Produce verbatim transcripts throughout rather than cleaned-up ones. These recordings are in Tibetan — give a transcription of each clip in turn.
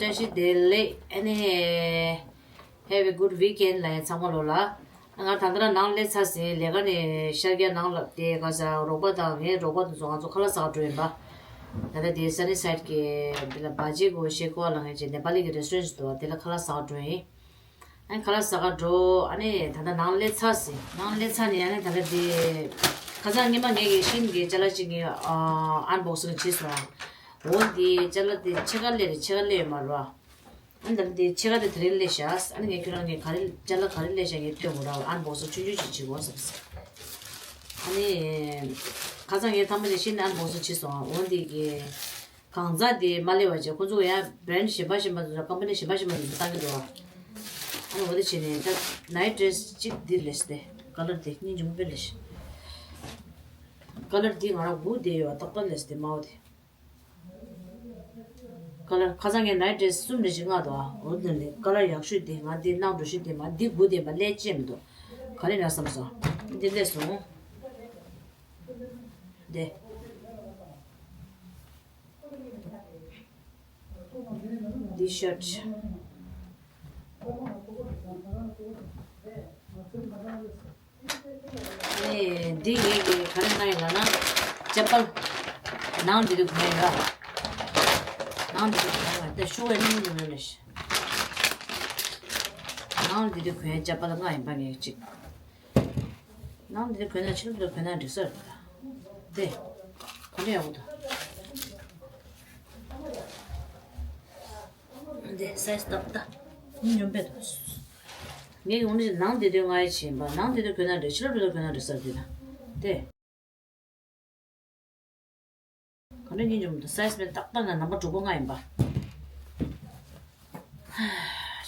བཀྲ་ཤིས་བདེ་ལེགས། ཨ་ནི། Have a good weekend ལ་ཡང་ཚང་མ་ལོ་ལ། ང་ད་ལྟ་ནང་སླེབས་ཚར་ཟིན། ལས་ཀ་ནས་ཤར་རྒྱག་ནང་ལ་དེ་ག་ས་རོགས་པ་དང་ངའི་རོགས་པ་དེ་ཚོ་ང་ཚོ་ཁ་ལག་ཟ་ག་འགྲོ་ཡིན་པ། ད་ལྟ་དེ་Sunnyside གི་འདི་ལ་བ་ཇི་གོ་ཤེ་ཀོ་ལ་ངའི་ཅིག་ནེ་པ་ལི་གི་restaurant ཞིག་འདུག་དེ་ལ་ཁ་ལག་ཟ་ག་འགྲོ་ཡིན། ཨ་ནི་ཁ་ལག་ཟ་ག་འགྲོ། ཨ་ནི་ད་ལྟ་ནང་སླེབས་ཚར་ཟིན། ནང་སླེབས་ཚར་ནས་ཨ་ནི་ད་ལྟ་དེ་ཁ་སང་ཉི་མ་ངའི་གི་ཤིན་གི་ཅ་ལག་ཅིག་ངས་unboxing བྱས་སོང་། འོ་དེ་ཅ་ལག་དེ་ཕྱེད་ཀ་སླེབས་རེད། ཕྱེད་ཀ་སླེབས་ཡོད་མ་རེད་བ། ཨ་ནི་ད་ལྟ་དེ་ཕྱེད་ཀ་དེ་དེ་རིང་སླེབས་ཤག་ཨ་ནི་ངས་ཁྱོད་རང་གི་ག་རེ་ཅ་ལག་ག་རེ་སླེབས་ཤག་ངས་སྟོན་དགོས་ར། ཨན་བོག་སིང་ཆུང་ཆུང་ཞིག་བྱེད་དགོས་བསམ་སོང་། ཨ་ནི་ཁ་སང་ངས་ཐེངས་མ་གཅིག་ཤིན་ཨན་བོག་སིང་བྱས་སོང་། འོ་དེ་གི་གང་ཟག་དེ་མ་སླེབས་པ་བྱས་ཁོ་ཚོ་ཡང་brand གཞན་པ་གཞན་པ་ཚོ་company གཞན་པ་གཞན་པ་ཚོ་བཏང་གི་འདུག་ཨ་ནི་འོ་དེ་བྱས་ནས་ད་night dress གཅིག་འདི་སླེབས་ཏེ་color དེ་སྙིང་རྗེ་མོ་དཔེ་སླེབས་ཤག color འདི་ང་རང་དགོས་བསྡད་ཡོད། ཏག་ཏག་སླེབས་ཏེ་མའོ་དེ། ཁ་ལག་ཁ་སང་ངས་night dress གསུམ་རེ་ཞིག་མངགས་འདུག་ཨ། འོ་དེ་ནས་ཁ་ལག་ཡག་ཤོས་དེ་ང་འདི་གནང་འགྲོ་ཤོས་དེ་མ་འདི་དགུ་དེ་མ་སླེབས་ཅེས་མི་འདུག་ག་རེ་ན་བསམ་སོང་། འདི་སླེབས་སོང་། འདི་ཤར་ཊི། ཨེ། འདི་ངས་ཀྱི་ག་རེ་གནང་ཡིན་ལབ་ན། ཅ་པལ། ནང་འདི་དུ་གོན་ཡ། ནང་འདི་དུ་གོན་ཡ་དེ་ཤོ་བའི་ནང་འདི་གོན་ལེ་ཤི། ནང་འདི་དུ་གོན་ཡ་ཅ་པལ་ལྔ་ཡིན་པ་ངས་གཅིག་ནང་འདི་དུ་གོན་ན་ཕྱི་ལོགས་འདི་དུ་གོན་ན་འགྲིག་ས་རེད། དེ། ག་འདྲ་ཡག་པོ་འདུག་འདི་སའི་ཛི་ཏག་ཏག་སྙིང་སྙོམས་པས་འདུག་ངས་ཡོང་ནས་ནང་འདི་དོན་ང་ཡི་བྱིན་པ་ནང་འདི་དོན་གོན་ན་འདྲ་ཕྱི་ལོགས་འདི་དོན་གོན་ན་འདྲ་ཟེར་དུས་ན། དེ། ག་འདྲ་སྙིང་རྗེ་མོ་འདུག་སའི་ཛི་མེད་ཏག་ཏག་ན་ནམ་པ་དྲུག་པ་ལྔ་ཡིན་པ།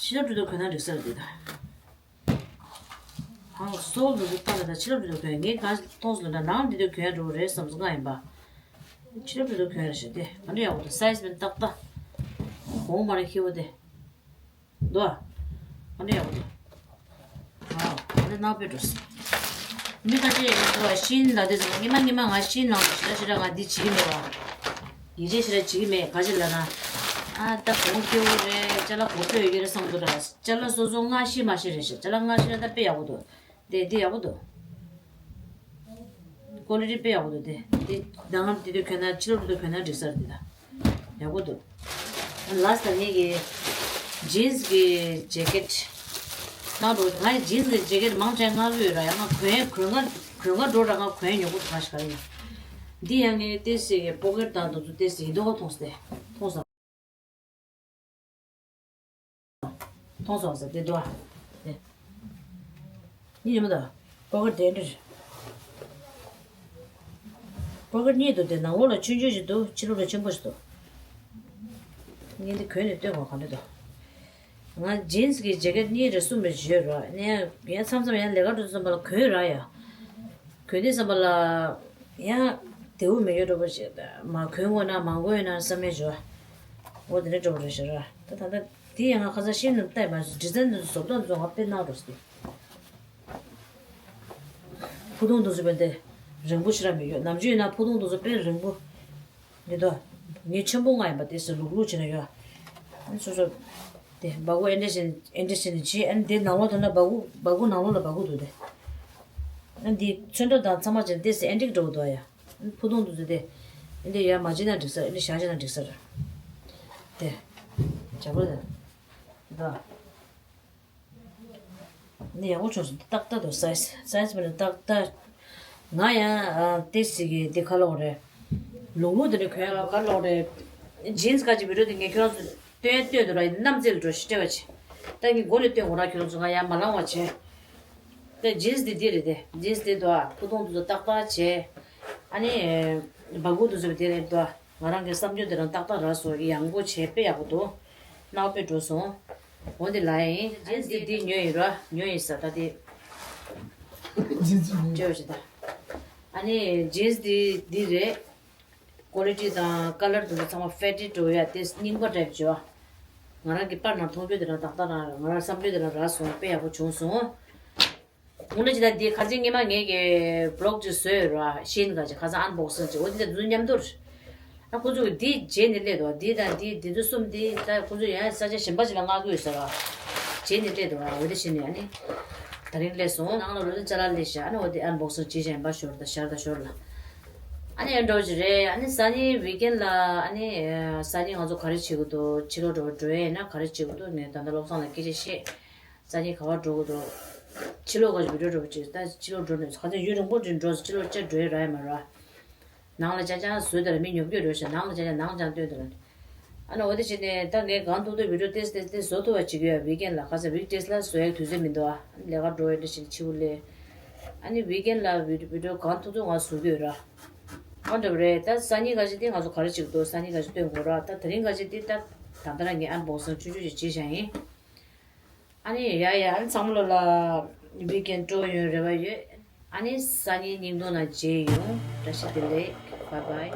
ཕྱི་ལོགས་འདི་དོན་གོན་ན་འདྲ་ཟེར་དུས་ན། ཧང་སོ་འདི་དོན་ལྟ་ལ་ད་ཕྱི་ལོགས་འདི་དོན་གོན་ངས་ག་མཐོང་སོང་ན་ནང་འདི་དོན་གོན་འགྲོ་རེད་བསམ་སོང་ལྔ་ཡིན་པ། ཕྱི་ལོགས་འདི་དོན་གོན་རེ་ཞིག་དེ་ག་འདྲ་ཡག་པོ་འདུག་སའི་ཛི་མེད་ཏག་ཏག་གོང་མ་རེ་ཁྱེའུ་དེ། འདུག་ཨ། ཨ་འདྲ་ཡག་པོ་འདུག་ཨ་ཨ་འདྲ་ནག་པོས་འགྲོ་སོང་། མི་ཁ་ཤས་ཡིན་འདུག་ཨ། ཤིན་ལ་དེ་ཚོ་ཉི་མ་ཉི་མ་ང་ཤིན་ནང་དུ་ཞེ་དྲག་ཞེ་དྲག་ང་འདི་བྱེད་ཀྱི་མེད་པ། ཡིད་ཆེས་ཞེ་དྲག་བྱེད་ཀྱི་མེད་ག་ཅི་ལབ་ན། ཨ་ད་གོང་སྐྱེ་བོ་རེད་ཅ་ལག་གོང་སྤོས་ཡོད་ཀྱི་རེད་བསམ་འདུག་ར། ཅ་ལག་སོ་སོ་སྔ་ཤི་མ་ཤི་རེད་ཤག་ཅ་ལག་སྔ་ཤི་ན་ད་དཔེ་ཡག་པོ་འདུག་དེ་འདི་ཡག་པོ་འདུག་ཀོ་ལི་ཊི་དཔེ་ཡག་པོ་འདུག་དེ་དེ་ནང་དེ་དུས་གོན་ན་ཕྱི་ལོགས་དེ་དུས་གོན་ན་འགྲིག་ས་རེད་དེ་ད། ཡག་པོ་འདུག་ལ་སི་ཊི་ལ་ངེད་ཀྱི་ཇིན་སི་གི་ཇེ་ཀེ་ཊི་ནང་དུ་ང་ཡི་ཇིན་སི་གི་ཇེ་ཀེ་ཊི་མང་ཆེ་མངགས་ཀྱི་ཡོད་ར། ཡང་ང་གོན་གོན་ག་གོན་ག་འགྲོ་ར། ང་གོན་ཉོ་གི་འདུག་ང་ཞིག་ག་རེ་ཡིན། འདི་ཡང་ངས་ཏོག་ཙམ་གི་པོ་ཀེ་ཊི་དང་དེ་ཚོ་ཏོག་ཙམ་ཡིན་མདོག་ཁ་མཐོང་སྟེ་མཐོང་སོང་། མཐོང་སོང་ཟེར་དེ་འདུག་ཨ། དེ། གཉིས་ཡོད་མ་གཏོགས། པོ་ཀེ་ཊི་དེ་འདྲ་རེད། པོ་ཀེ་ཊི་གཉིས་འདུག་དེ་ནང་ལོགས་ལ་ཆུང་ཆུང་ཞིག་འདུག་ཕྱི་ལོགས་ལ་ཆེན་པོ་ཞིག་འདུག་ངས་འདི་གོན་ནས་སྟོན་དགོས་ག་འདྲ་འདུག་ང་ཇིན་སི་གི་ཇེ་ཀེ་ཊི་གཉིས་རེ་གསུམ་རེ་བརྗོད་རོགས། ནས་ཡང་མཚམས་མཚམས་ཡང་ལས་ཀ་འགྲོ་དུས་ཙམ་པ་ལ་གོན་ར་ཡ། གོན་དུས་ཙམ་པ་ལ་ཡང་དེའུ་མི་ཡོད་འགྲོ་པོ་ཞིག་མ་གོན་དགོས་ན་མ་གོན་ན་བསམ་ཡས་བྱོས། འོ་དེ་འདྲ་འགྲོ་པོ་རེད་ཤག་ར། ད་ད་ལྟ་དེ་ཡང་ང་ཁ་སང་ཤེས་ནས་བལྟས་མ་སོང་། ཌི་ཛའིན་དེ་ཚོ་བཟོ་སྟངས་དེ་ཚོ་ང་དཔེ་ནག་འགྲོ་སོང་། ཕུ་ཐུང་དེ་ཚོ་དཔེ་དེ་རིང་པོ་ཞེ་དྲག་མི་ཡོད། ནམ་རྒྱུན་ཡིན་ན་ཕུ་ཐུང་དེ་ཚོ་དཔེ་རིང་པོ། འདི་དོ། ངས་ཆེན་པོ་ལྔ་ཡིན་པ་དེ་སུ་ལུག་ལུག་བྱས་ན་ཡོད། ཨ་སོ་སོ། དེ་སྦ་ཁུག་ཨེ་འདྲ་བྱས་ཨེ་འདྲ་བྱས་ནས་བྱས། ཨ་འདི་ནང་ལོགས་དེ་ན་སྦ་ཁུག་སྦ་ཁུག་ནང་ལོགས་ལ་སྦ་ཁུག་འདུག་དེ། ཨ་འདི་ཚོན་ཁྲ་དང་ཚང་མ་བྱས་ནས་དེ་སུ་ཨེ་འདྲ་འགྲོ་འདུག་ཡ། ཨ་ཕུ་ཐུང་དེ་ཚོ་དེ། ཨེ་འདྲ་ཡ་མ་བྱས་ན་འགྲིག་ས་ཨེ་འདྲ་བཞག་བྱས་ན་འགྲིག་ས་རེད། དེ། བྱ་བ་དེ། འདི། འདི་ཡག་པོ་བྱུང་སོང་། ཏག་ཏག་འདུག་སའི་ཛི། སའི་ཛི་མིན་ན་ཏག་ཏག་ང་ཡང་ཨ་ཏེ་སི་གི་འདི་ཁ་ལོག་རེད། ལུག་ལུག་དེ་འདྲ་གོན་ལ་ཁ་ལོག་རེད། ཇིན་སི་ག་ཅིག་བི་ཌི་ཡོ་དེ་ངས་ཁྱོད་རང་ཚོ་སྟོན་སྟོན་དུ་ར་ཡིན་ནམ་རྩེ་ལ་འགྲོ་ཤི་སྤྲད་པ་བྱེད། ད་ངས་མགོ་ནས་སྟོན་དགོས་ར། ཁྱོད་རང་ཚོ་ང་ཡང་མ་ལང་བ་བྱེད། ད་ཇིན་སི་དེ་འདི་རེད་དེ། ཇིན་སི་དེ་འདུག་ཨ། ཕུ་ཐུང་དེ་ཚོ་ཏག་ཏག་བྱས། ཨ་ནི། སྦ་ཁུག་དེ་ཚོ་དེ་རེད་འདུག་ཨ། ང་རང་གི་བསམ་ཚུལ་དེ་རང་ཏག་ཏག་རག་སོང་། ཡག་པོ་བྱས་དཔེ་ཡག་པོ་འདུག་སྣང་བ་དཔེ་འགྲོ་སོང་། འོ་དེ་ལ་ཡིན། ཇིན་སི་དེ་འདི་ཉོས་ཡིན་ར། ཉོས་ཡིན་ས་ད་དེ། ཇིན་སི་ཉོས། ཅེས་ད། ཨ་ནི་ཇིན་སི་དེ་འདི་རེད། ཀོ་ལི་ཊི་དང་ཀ་ལར་དེ་ཚོ་ཚང་མ་ཕེ་ཌེཌ་འགྲོ་ཡ་དེ་རྙིང་པ་འདྲ་བྱོས། ང་རང་གི་པར་ནང་མཐོང་རྒྱུ་དེ་རང་ཏག་ཏག་རང་ང་རང་བསམ་རྒྱུ་དེ་རང་རག་སོང་། དཔེ་ཡག་པོ་བྱུང་སོང་། དངོས་གནས་ཇི་ལྟར་འདི་ཁ་སང་ཉི་མ་ངེད་ཀྱི་བི་ལོག་ཅིག་བཟོས་ཡོད་ར། ཤིན་ག་ཅིག་ཁ་སང་ཨན་བོག་སིང་ཅིག་འོ་འདི་ལ་རྫུན་མཉམ་དུ་རེད། ད་ཁོ་ཚོ་གིས་འདི་བརྗེས་ནས་སླེབས་འདུག་འདི་དང་འདི་འདི་ཚོ་གསུམ་འདི་ད་ཁོ་ཚོ་ཡང་ས་ཆ་གཞན་པ་ཞིག་ལ་མངགས་ཀྱི་ཡོད་ས་རེད། བརྗེས་ནས་སླེབས་འདུག་འོ་དེ་བྱས་ནས་ཨ་ནི། ད་རིང་སླེབས་སོང་། ནང་ལ་ལོ་ལོ་ཅ་ལག་སླེབས་ཤག་ཨ་ནི་འོ་དེ་ཨན་བོག་སིང་བྱས་ཤག་ཡིན་པ་ཞོར་དང་ཞར་དང་ཞོར་ལ། ཨ་ནི་ཨེ་འདྲ་བོ་ཅིག་རེད། ཨ་ནི་སང་ཉིན་ཝིག་ཨེན་ལ་ཨ་ནི་སང་ཉིན་ང་ཚོ་ག་རེ་བྱེད་དགོས་འདུག་ཕྱི་ལོགས་འགྲོ་འགྲོ་ཡས་ཡིན་ན་ག་རེ་བྱེད་དགོས་འདུག་ངས་ད་ལྟ་བློ་བཟང་ལ་སྐད་ཆ་བཤད། སང་ཉིན་ག་པར་འགྲོ་དགོས་འདུག་ཕྱི་ལོགས་ག་ཅིག་བི་ཌིའོ་འགྲོ་བྱེད་ད་ཕྱི་ལོགས་འགྲོ་ནས་ཁ་སང་ཡུན་རིང་པོ་དྲན་འགྲོ་ཕྱི་ལོགས་བཅར་འགྲོ་ཡས་རག་ཡས་མ་རེད། ནང་ལ་ཅང་ཅང་བཟོས་དེ་ལ་མི་ཉོབ་ཀྱི་རེད་ཤག་ནང་ལ་ཅང་ཅང་ནང་ཅང་སྟོན་དེ་ལ། ཨ་ནི་འོ་དེ་བྱས་ནས་ད་ངས་གང་ཐུབ་ཐུབ་བི་ཌིའོ་ཏོག་ཙམ་ཏོག་ཙམ་བཟོ་ཐུབ་པ་བྱེད་ཀྱི་ཡོད། ཝིག་ཨེན་ལ་ཁ་སང་ཝིག་ཌེ་ལ་བཟོ་ཡག་དུས་ཚོད་མི་འདུག་ཨ་ནི་ལས་ཀ་འགྲོ་ཡས་འདྲ་བྱས་ནས་ཕྱི་པོ་སླེབས། ཨ་ནི་ཝིག་ཨེན་ལ་བི་ཌིའོ་བི་ཌིའོ་གང་ཐུབ་ཐུབ་ང་བཟོ་གི་ཡོད་ར། ཨ་འདྲ་བ་རེད། ད་སང་ཉིན་ཁ་ཤས་དེ་ང་ཚོ་ག་རེ་བྱེད་ཀྱི་འདུག་སང་ཉིན་ཁ་ཤས་སྟོན་དགོས་ར། ད་དེ་རིང་ཁ་ཤས་དེ་ད་ད་ལྟ་རང་གི་ཨན་བོག་སིང་ཆུང་ཆུང་ཞིག་བྱས་བཞག་ཡིན། ཨ་ནི་ཡ་ཡ་ཨ་ནི་ཚང་མ་ལོ་ལ་ཝིག་ཨེན་སྤྲོ་ཡོང་རེ་བ་ཡོད། ཨ་ནི་སང་ཉིན་བརྙན་ཐུང་ནང་མཇལ་ཡོང་། བཀྲ་ཤིས་བདེ་ལེགས། བྷའི་བྷའི།